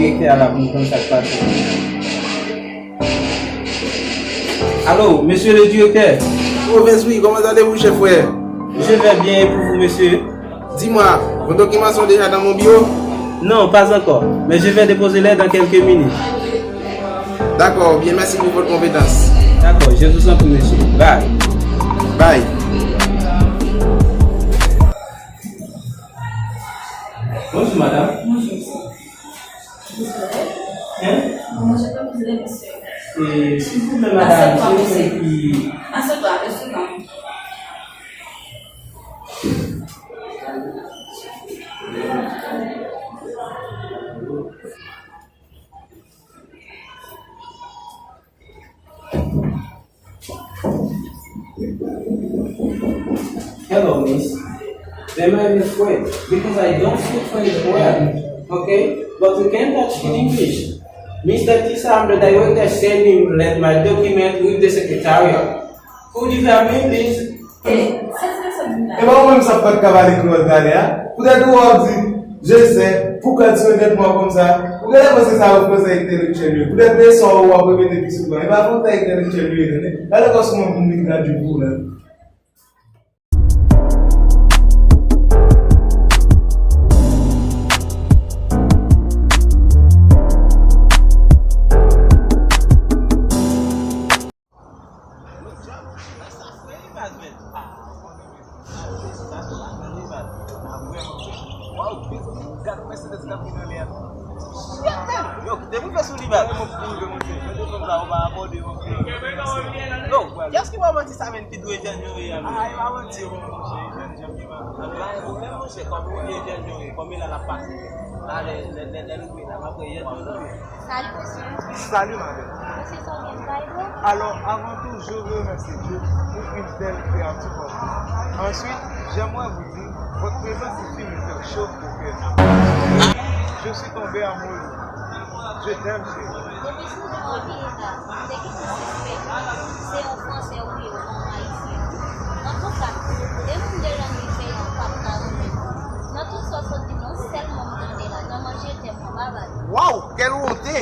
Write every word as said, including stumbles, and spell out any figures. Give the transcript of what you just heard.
Direktè a la pou m konn sa k pase. Allô, monsieur le directeur. Oh, Vens, wi, comment allez-vous, cher frère? Je vais bien, et pour vous, monsieur? Dis-moi, vos documents sont déjà dans mon bureau? Non, pas encore, mais je vais déposer les dans quelques minutes. D'accord, bien, merci pour votre compétence. D'accord, je vous en prie, monsieur. Bye. Bye. Bonjour, madame. Bonjour. Hein? Comment je peux vous aider, monsieur? Et s'il vous plaît, madame, c'est monsieur qui... Assieds-toi, assieds-toi. Hello, miss. Am I your friend? Because I don't speak French well, okay? But we can touch in English. Mister Tissa, I'm the director, sending let my document with the secretariat. Could you help me, please? E pa ou menm sa k pa t ka pale kreyòl talè a? Poutèt ou w ap di, je sais, pourquoi tu es bête, moi, comme ça? Ou genlè panse sa yo fransè entelektyèl yo ye. Poutèt leson an ou ap repete pi souvan. E pa fransè entelektyèl yo ye, tande. Gade kòman moun vin tradui pou ou la. Yo, djòb, sa fre wi, baz, men. Ah, sa vrèman fre. Waw, gad Mercedes k ap vin anlè a. Yo, depi fè sou li, baz. Mwen pou rive monte. Mwen te konn sa, ou pa abòde, mwen pou rive. Yo, kiyès ki pa manti sa, men, ki dwe jèn yo ye a, men? Ah, e pa manti, mwen, monchè, jèn, jèn, jèn. Alò la, ou menm, monchè, kòm ou ye jèn yo ye, kòm e la l ap pase. La, lè, lè, lè, lè nou rive la, m ap wè jèn yo, non? Salut, monsieur. Salut, madame. Monsieur Sorgen, ça va? Alors, avant tout, je veux remercier Dieu pour une belle créature comme vous. Ensuite, j'aimerais vous dire, votre présence ici me fait chaud au cœur. Je suis tombé amoureux. Je t'aime, chérie. Depi sou jan w abye la, m te gentan sispèk se yon Fransè ou ye, ou pa yon Ayisyen. Antouka, de moun de Lannwit Veyan p ap ka renmen. Nan tout sa w sot di m nan, sèl mo m tande la, nan manje tè m nan, babay. Waw, quelle honte!